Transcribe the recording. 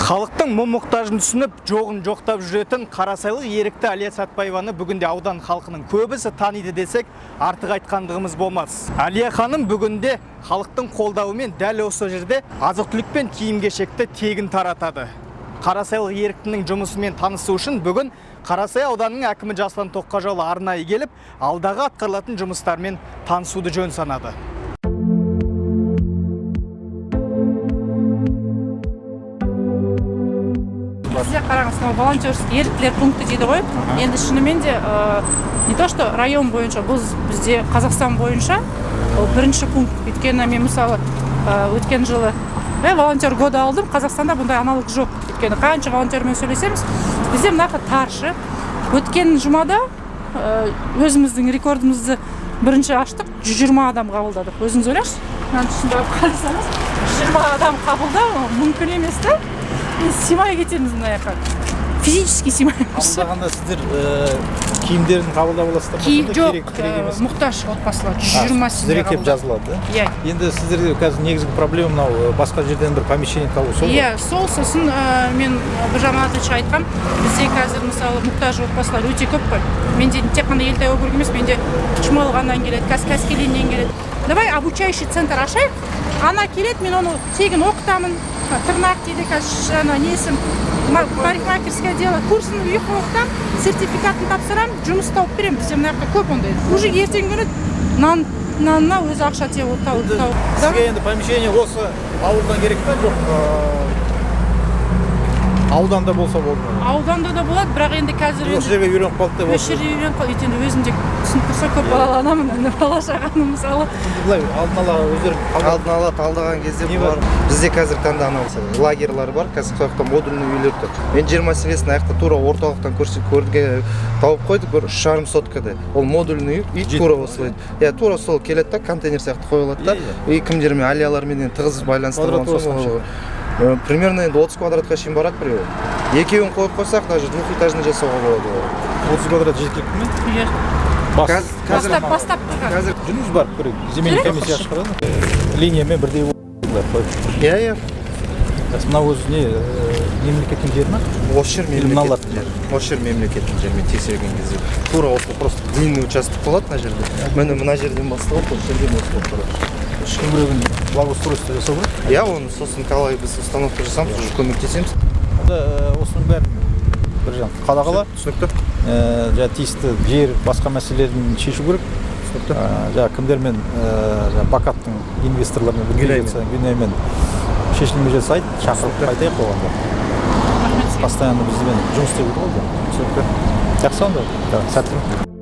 Халықтың мұң-мұқтажын түсініп, жоғын жоқтап жүретін қарасайлық ерікті Әлия Сәтбаеваны бүгінде аудан халқының көбісі таниды десек, артық айтқандығымыз болмас. Әлия ханым бүгінде халықтың қолдауымен дәл осы жерде азық-түлік пен киім-кешекті тегін таратады. Қарасайлық еріктінің жұмысымен танысу үшін бүгін Қарасай ауданының әкімі Жасұлан Тоққажаұлы арнайы келіп, алдағы атқарылатын жұмыстармен танысуды жөн санады. Бізде, қараңыз, мынау волонтерский еріктілер пункті дейді ғой. Енді шынымен де не то что район бойынша, бұл бізде Қазақстан бойынша ол бірінші пункт. Өйткені мен, мысалы, өткен жылы волонтер года алдым. Қазақстанда бұндай аналог жоқ. Өйткені қанша волонтермен сөйлесеміз, бізде мына таршы. Өткен жұмада өзіміздің рекордымызды бірінші аштық, 120 адам қабылдадық. Өзіңіз ойлаңызшы, мынаның ішін барып қарасаңыз, 120 адам қабылдау мүмкін емес та. Біз сыймай кетеміз мына жаққа, физически сыймаймыз. Қабылдағанда сіздер киімдерін қабылдап аласыздар ма? Киім Сонда жоқ, керек емес. Мұқтаж отбасылар 120 А, сіздерге келіп жазылады, да? Иә. Енді сіздерде қазір негізгі проблема мынау басқа жерден бір помещение табу, сол ғой? Иә, сол. Сосын мен Біржан Маратовичқа айтқам, бізде қазір, мысалы, мұқтаж отбасылар өте көп қой. Менде тек қана Елтай округі емес, менде Шымалғаннан келеді, Каскеленнен келеді. Давай обучающий центр ашайық. Ана келеді, мен оны тегін оқытамын. Тырнақ дейді қазір, ана несі, парикмахерское дело курсын үй оқытамын, сертификатын тапсырамын, жұмыс тауып беремін. Бізде мына жақта көп ондай. Уже ертеңгі күні нанына өзі ақша тауып. Сізге енді помещение осы ауылдан керек па, жоқ ауданда болса болды ма? Ауданда да болады, бірақ енді қазір Осы енді жерге үйреніп қалды деп осы жерде үйреніп қалды. Өйткені өзім де түсініп тұрса, көп балалы анамын. Енді бала шағаны, мысалы. Енді былай алдын ала өздерің талдап- Алдын ала талдаған кезде Не бұлар бар? Бізде қазіргі таңда анау лагерьлар бар, қазір сол жақта модульный үйлер тұр. Енді жер мәселесін аяқта тура орталықтан көрсе көрге тауып қойдық, бір 3,5 соткада. Ол модульный үй тура осылай. Иә, тура сол келеді да, контейнер сияқты қойылады да, Иә, и кімдермен, алияларменен тығыз байланыстырған Квадратурасы соң қанша? ол, примерно енді 30 квадратқа шейін барады біреуі. Екеуін қойып қойсақ, даже двухэтажный жасауға болады олар. 30 квадрат жеткілікті ме? Иә. Қазір Бастап қойған. Қазір Жүріңіз, барып көрейік. Земельный комиссия шығарады, линиямен бірдей болып қойып. Иә. Мынау өзі не, мемлекеттің жері ма? Осы жер Или мыналар? мемлекеттің жері. Осы жер мемлекеттің жері, мен тексерген кезде. Тура осы просто длинный участок болады мына жерде. Міне, мына жерден басталып, осы жерден осы болып тұрады. Біреуін благоустройство жасау керек. Иә, оны сосын қалай біз установка жасамыз, уже көмектесеміз. Онда осының бәрін Біржан қадағала. Түсінікті. Жаңа тиісті жер, басқа мәселелерін шешу керек. Түсінікті. Жаңа кімдермен, жаңа Бакаттың инвесторлармен бірге Гүнаймен. жатса, Гүнаймен шешілмей жатса, айт, шақырып айтайық оған да. Рахмет сізге. Постоянно бізбен жұмыс істеп жүр ғой. Түсінікті. Жақсы онда. Сәттілік.